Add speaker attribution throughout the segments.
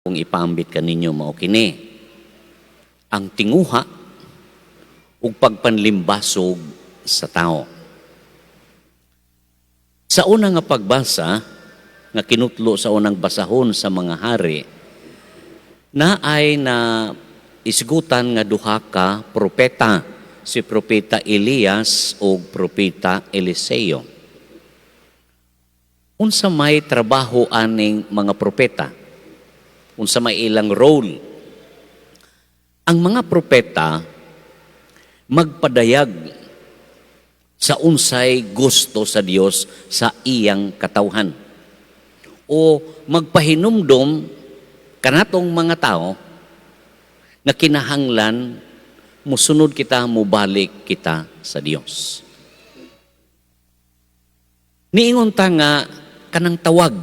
Speaker 1: Kung ipaambit kaninyo, mao kini ang tinguha ug pagpanlimbasog sa tao. Sa una nga pagbasa nga kinutlo sa unang basahon sa Mga Hari, naay na isgutan nga duha ka propeta, si Propeta Elias ug Propeta Eliseo. Unsa may trabaho aning mga propeta? Unsa may ilang role? Ang mga propeta magpadayag sa unsay gusto sa Dios sa iyang katawhan o magpahinumdom kanatong mga tao nga kinahanglan musunod kita, mubalik kita sa Dios. Niingon ta nga kanang tawag,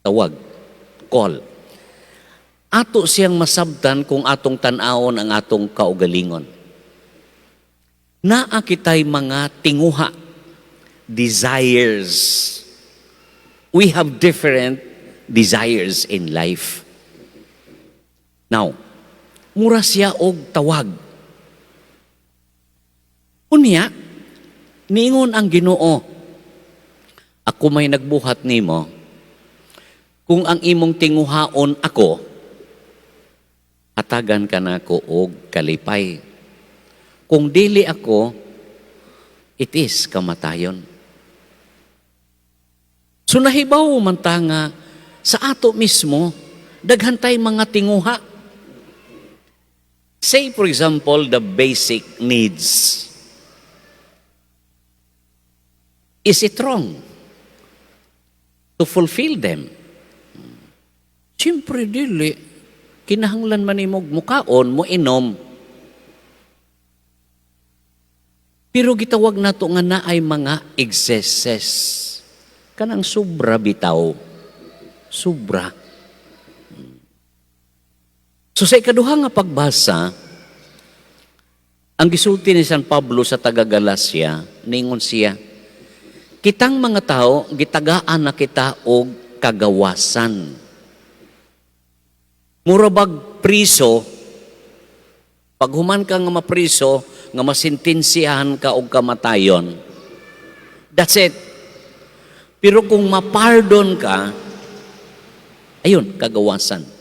Speaker 1: tawag, call. Ato siyang masabtan kung atong tan-awon ang atong kaugalingon. Naa kitay mga tinguha, desires. We have different desires in life. Now, mura siya og tawag. Unya, niingon ang Ginoo, "Ako may nagbuhat nimo, kung ang imong tinguhaon ako, hatagan ka nako og kalipay. Kung dili ako, it is kamatayon." So nahibaw man ta nga sa ato mismo, daghan tay mga tinguha. Say, for example, the basic needs. Is it wrong to fulfill them? Siyempre, dili. Kinahanglan man nimo mukaon, mo inom. Pero gitawag nato nga naay mga excesses. Kanang sobra bitaw. Sobra. So sa ikaduha nga pagbasa, ang gisulti ni San Pablo sa taga Galacia, ningon siya, kitang mga tao, gitagaan na kita og kagawasan. Mura bag priso, pag human ka nga mapriso, nga masintensiyahan ka og kamatayon, that's it. Pero kung mapardon ka, ayun, kagawasan.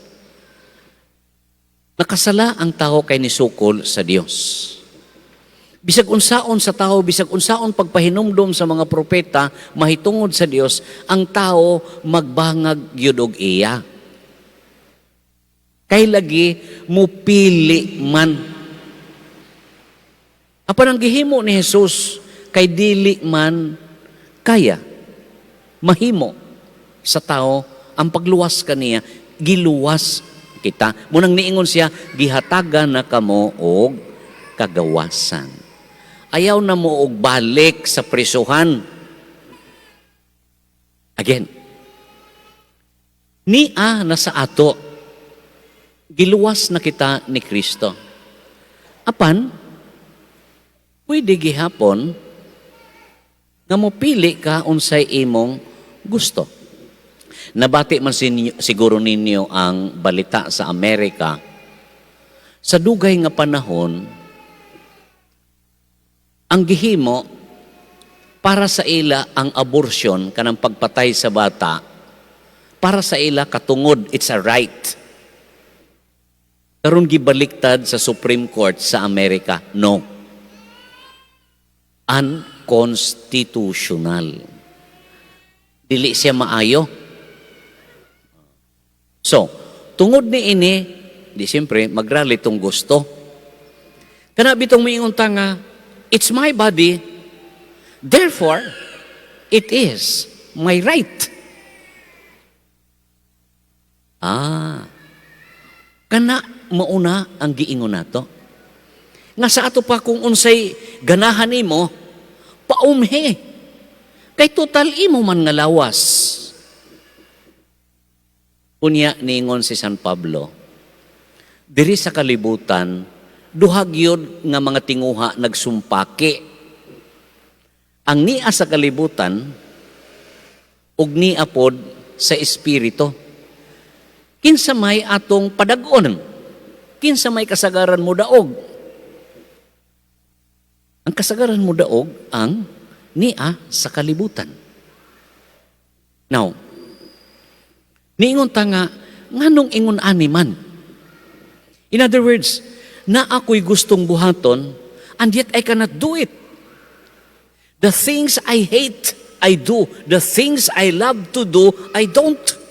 Speaker 1: Nakasala ang tao kay nisukol sa Dios. Bisag unsaon sa tao, bisag unsaon pagpahinumdom sa mga propeta mahitungod sa Dios, ang tao magbangag gyud og iya. Kay lagi mupili man. Apan ang gihimo ni Jesus kay dili man kaya mahimo sa tao ang pagluwas kaniya, giluwas kita. Munang niingon siya, "Gihatagan na kamo og kagawasan. Ayaw na mo og balik sa prisuhan." Again, nia na sa ato, giluwas na kita ni Kristo. Apan, pwede gihapon nga mopili ka unsay imong gusto. Nabati man siguro ninyo ang balita sa Amerika. Sa dugay nga panahon, ang gihimo para sa ila ang abortion, kanang pagpatay sa bata, para sa ila katungod, it's a right. Karon gibaliktad sa Supreme Court sa Amerika, no. Unconstitutional. Dili siya maayo. So, tungod ni ini, di siyempre, magrally tong gusto. Kana bitong miingon ta nga, "It's my body, therefore, it is my right." Kana mauna ang giingon nato. Nga sa ato pa kung unsay ganahan nimo, paumhe. Kay total imo man nga lawas. Unya niingon si San Pablo, diri sa kalibutan, duha gyud nga mga tinguha nagsumpaki. Ang nia sa kalibutan ug nia pod sa espiritu. Kinsa may atong padag-on? Kinsa may kasagaran mo daog? Ang kasagaran mo daog ang nia sa kalibutan. Now, niingon ta nga, nganong ingon ani man? In other words, na ako'y gustong buhaton, and yet I cannot do it. The things I hate, I do. The things I love to do, I don't.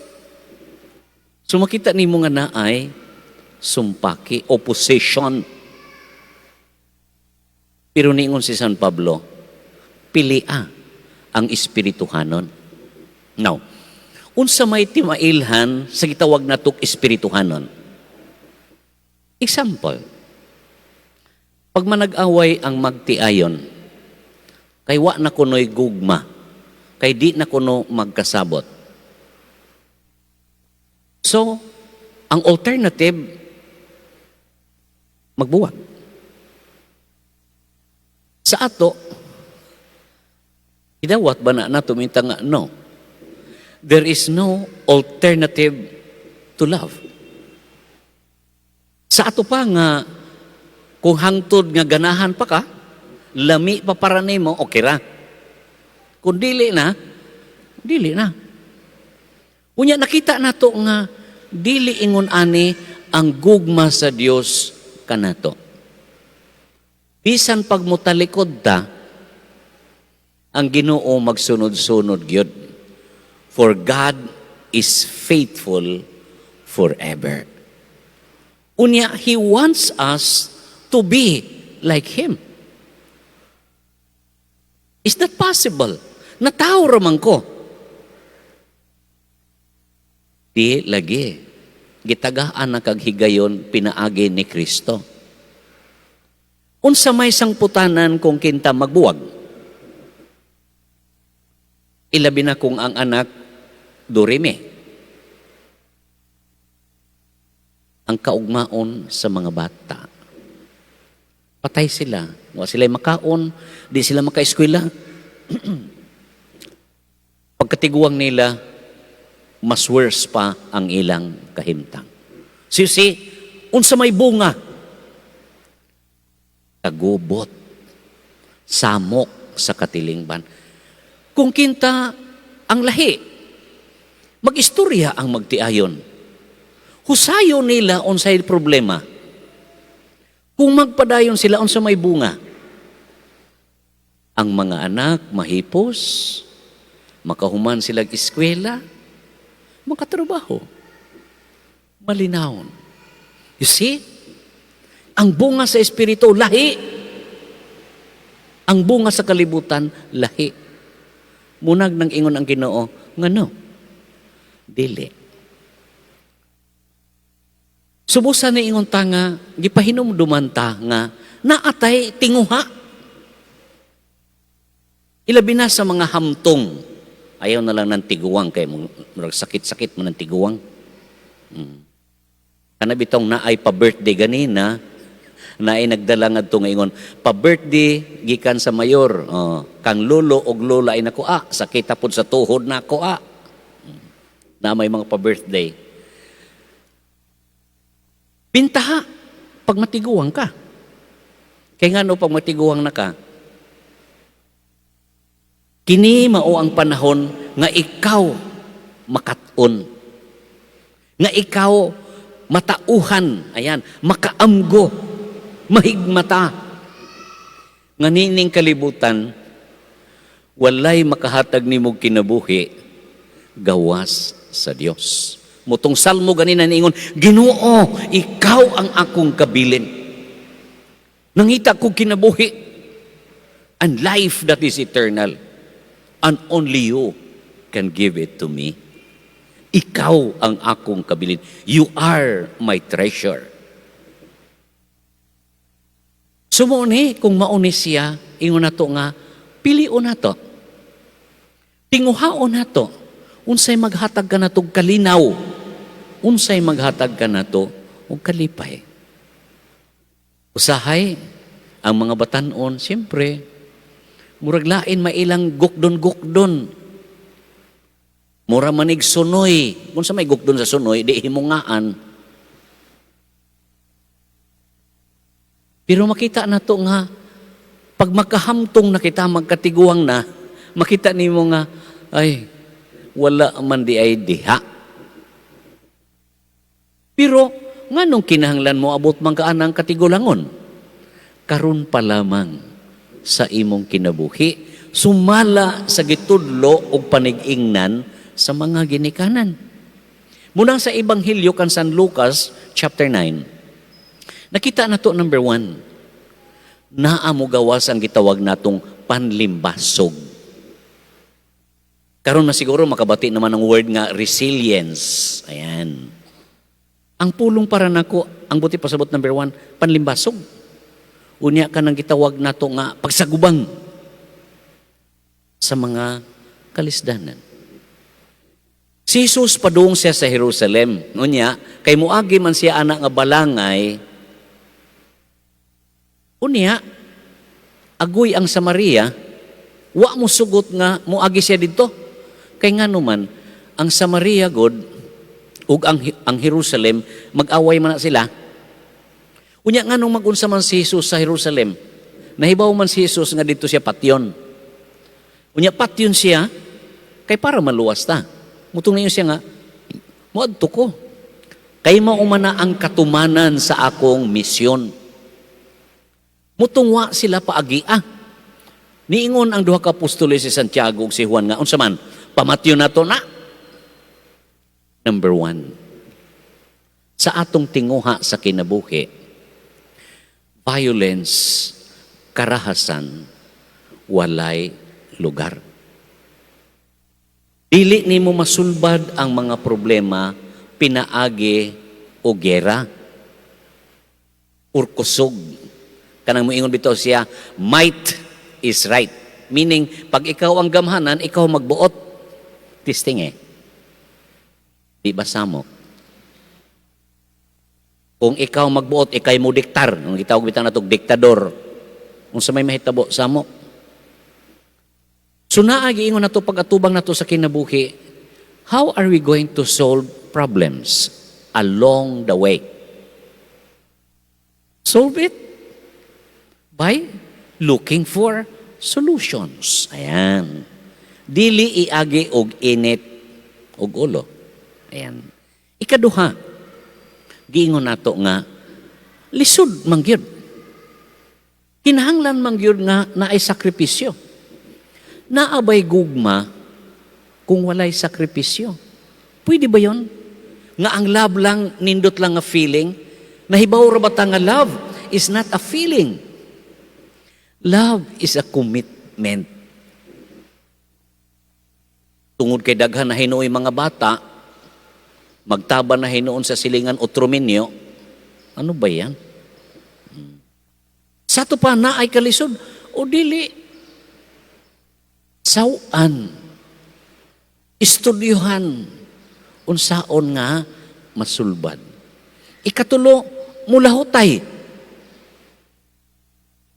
Speaker 1: So makita nimo nga naay sumpaki, opposition. Pero niingon si San Pablo, pilia ang espirituhanon. Now, unsa may timailhan sa gitawag natong espirituhanon? Example, pag manag-away ang magtiayon, kay wa na kuno'y gugma, kay di na kuno magkasabot. So, ang alternative, magbuwag. Sa ato, idawat ba na nato minta nga no? There is no alternative to love. Sa ato pa nga, kung hangtod nga ganahan pa ka, lami pa para nimo, okay ra. Kung dili na, dili na. Unya nakita nato nga dili ingon ani ang gugma sa Dios kanato. Bisan pag mutalikod ta, ang Ginoo magsunod-sunod gyud. For God is faithful forever. Unya, He wants us to be like Him. Is that possible? Natawo raman ko. Di lagi. Gitagaan na kag higayon pinaagi ni Kristo. Unsa may sangputanan kung kinta magbuwag? Ilabi na kung ang anak dorime. Ang kaugmaon sa mga bata. Patay sila. Wa sila makaon, di sila makaeskwela. Pagkatiguang nila, mas worse pa ang ilang kahimtang. So you see, unsa may bunga? Kagubot, samok sa katilingban. Kung kinta ang lahi, mag-istorya ang magtiayon. Husayo nila unsay problema. Kung magpadayon sila, unsa may bunga? Ang mga anak mahipos, makahuman sila eskwela, makatrabaho, malinawon. You see? Ang bunga sa Espiritu, lahi. Ang bunga sa kalibutan, lahi. Munag nang ingon ang Ginoo, ngano? Dili. Subusan ni ingon ta nga, gipahinumduman ta nga, naatay tinguha. Ilabi na sa mga hamtong. Ayaw na lang ng tiguang kay murag sakit-sakit man ng tiguang. Kana bitong naay pa-birthday ganina, naay nagdala ngadto nga ingon, pa-birthday gikan sa mayor. Oh, kang lolo og lola ay nako ah, sakit pod sa tuhod nako ah. Na may mga pa-birthday. Bintaha pag matiguang ka. Kay ngano pag matiguang na ka? Kini mao ang panahon nga ikaw makat-on. Nga ikaw matauhan, ayan, makaamgo, mahigmata. Nga nining kalibutan, walay makahatag nimo kinabuhi gawas sa Dios. Motong salmo ganina niingon, "Ginoo, ikaw ang akong kabilin. Nangita ko kinabuhi and life that is eternal. And only you can give it to me. Ikaw ang akong kabilin. You are my treasure." So mao ni, kung mauni siya, ingon nato nga, pilion nato. Tinguhaon nato. Unsay maghatag ka nato kalinaw. Unsay maghatag ka nato og kalipay. Usahay, ang mga batanon, siyempre, murag lain mailang gukdon-gukdon. Mura manig sunoy. Kung sa may gukdon sa sunoy, di himungaan. Pero makita na to nga, pag makahamtong na kita, magkatiguang na, makita nimo nga, ay, wala man di ay diha. Pero, nganong kinahanglan mo abot man ka anang katigulangon? Karon pa lamang sa imong kinabuhi, sumala sa gitudlo og panig-ingnan sa mga ginikanan. Munang sa Ebanghelyo kan San Lucas chapter 9, nakita na to, number 1, naa mo gawas ang gitawag natong panlimbasog. Karon na siguro makabati naman ang word nga resilience. Ayan. Ang pulong para nako, ang buti pasabot, number 1, panlimbasog. Unya ka nang gitawag nato nga pagsagubang sa mga kalisdanan. Si Jesus, padung siya sa Jerusalem. Unya, kay muagi man siya ana nga balangay. Unya, agoy ang Samaria, wa mo sugot nga muagi siya didto. Kay ngano man, ang Samaria god ug ang Jerusalem mag-away man na sila. Unya, nganong magunsa man si Jesus sa Jerusalem? Nahibaw man si Jesus nga didto siya patyon. Unya patyon siya kay para maluwas ta. Mutong niyo siya nga, "Moadto ko. Kay mao man na ang katumanan sa akong misyon." Mutungwa sila paagia. Niingon ang duha ka apostoles, si Santiago ug si Juan, nga, "Unsa man, pamatyo na to na." Number 1, sa atong tinguha sa kinabuhi, violence, karahasan, walay lugar. Dili nimo masulbad ang mga problema pinaagi o gera or kusog. Kanang moingon bitaw siya, "Might is right." Meaning, pag ikaw ang gamhanan, ikaw magbuot. Testing eh. Di ba samok? Kung ikaw magbuot, ikay mo diktar. Ang gitawag bitaw natog diktador. Kung sa may mahitabo, samok. So naa giingon nato pag-atubang nato sa kinabuhi, how are we going to solve problems along the way? Solve it by looking for solutions. Ayan. Dili iagi og init og ulo. Ayan. Ikaduha, giingon nato nga lisod man gyud. Kinahanglan man gyud nga naay sakripisyo. Naa bay gugma kung walay sakripisyo? Pwede ba yon? Nga ang love lang, nindot lang nga feeling? Nahibaw ra ba ta nga love is not a feeling? Love is a commitment. Tungod kay daghan na hinuoy mga bata, magtaba na hinuon sa silingan otro minyo, ano ba yan? Sa ato pa na ay kalisod o dili, sawan, estudyuhan, unsaon nga masulbad. Ikatulo, mulahutay.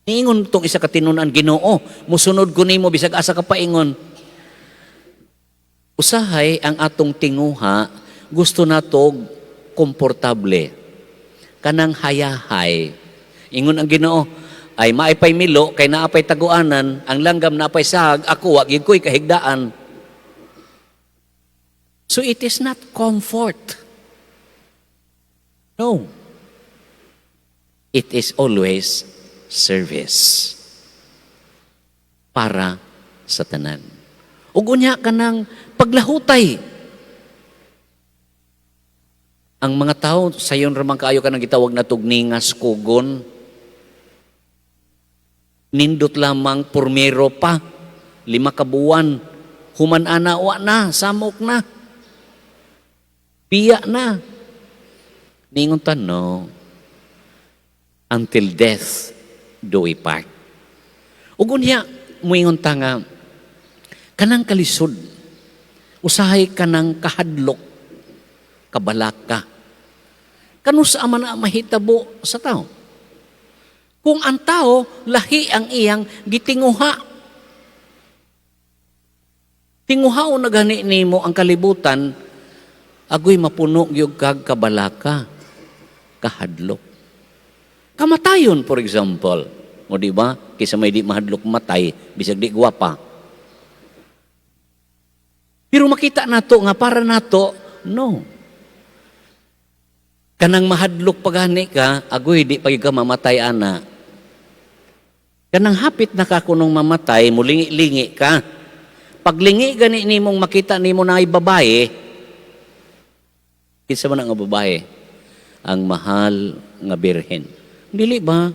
Speaker 1: Niingon tong isa ka tinunan, "Ginoo, musunod ko nimo bisag asa ka paingon." Usahay ang atong tinguha, gusto natog komportable. Kanang hayahay. Ingon ang Ginoo, "Ay maaypay milo kay naapay taguanan, ang langgam naapay sahag, ako wa gyud ko'y kahigdaan." So it is not comfort. No. It is always service. Para sa tanan. Ug unya kanang paglahutay. Ang mga tao, sayon ra man kaayo kanang gitawag na tugningas kugon. Nindot lamang purmero pa, 5 ka buwan. Human ana, wa na, samok na. Biya na. Ningon ta, "No. Until death do we part." Ug unya, muingon ta nga, kanang kalisod, usahay kanang kahadlok, kabalaka. Kanusa man na mahitabo sa tao? Kung ang tao, lahi ang iyang gitinguha. Tinguhaon na gani nimo ang kalibutan, agoy, mapuno gyud kag kabalaka, kahadlok. Kamatayon, for example. O di ba? Kisa may di mahadlok matay, bisag di gwapa. Pero makita nato nga para nato, no. Kanang mahadlok pagani ka, agoy, di pa ka mamatay ana. Kanang hapit na ka kunong mamatay, mulingi-lingi ka. Paglingi gani nimong makita nimo na ay babae, kinsa man ang nga babae? Ang mahal nga Birhen. Dili ba?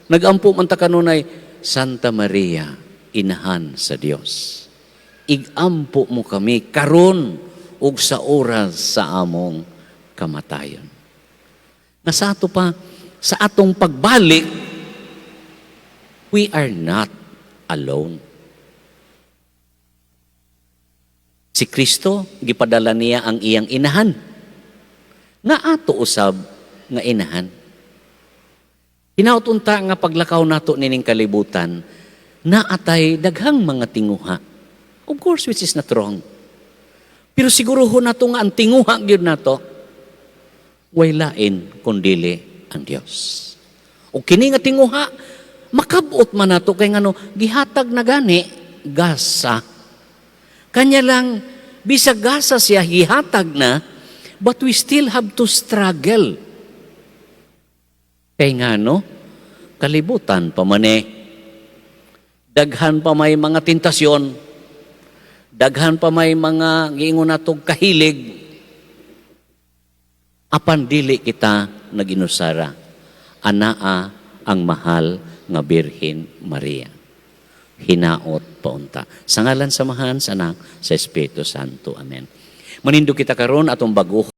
Speaker 1: Nagampo man ta kanunay, "Santa Maria, Inahan sa Dios. Igampo mo kami karon ug sa oras sa among kamatayon." Nga sa ato pa, sa atong pagbalik, we are not alone. Si Kristo, gipadala niya ang iyang inahan. Nga ato usab nga inahan. Hinaut unta nga paglakaw nato nining kalibutan, naatay daghang mga tinguha. Of course, which is not wrong. Pero siguruhon nato nga ang tinguha gyud nato, way lain kundili ang Dios. O kini nga tinguha, makabot man nato kay ngano gihatag na gani gasa. Kanya lang bisag gasa siya gihatag na, but we still have to struggle. Kay ngano kalibutan pa man eh. Daghan pa may mga tentasyon. Daghan pa may mga giingon natog kahilig. Apan dili kita naginusara. Anaa ang mahal nga Birhen Maria. Hinaot paunta. Sa ngalan sa Amahan, sa Anak, sa Espiritu Santo. Amen. Manindog kita karon atong bago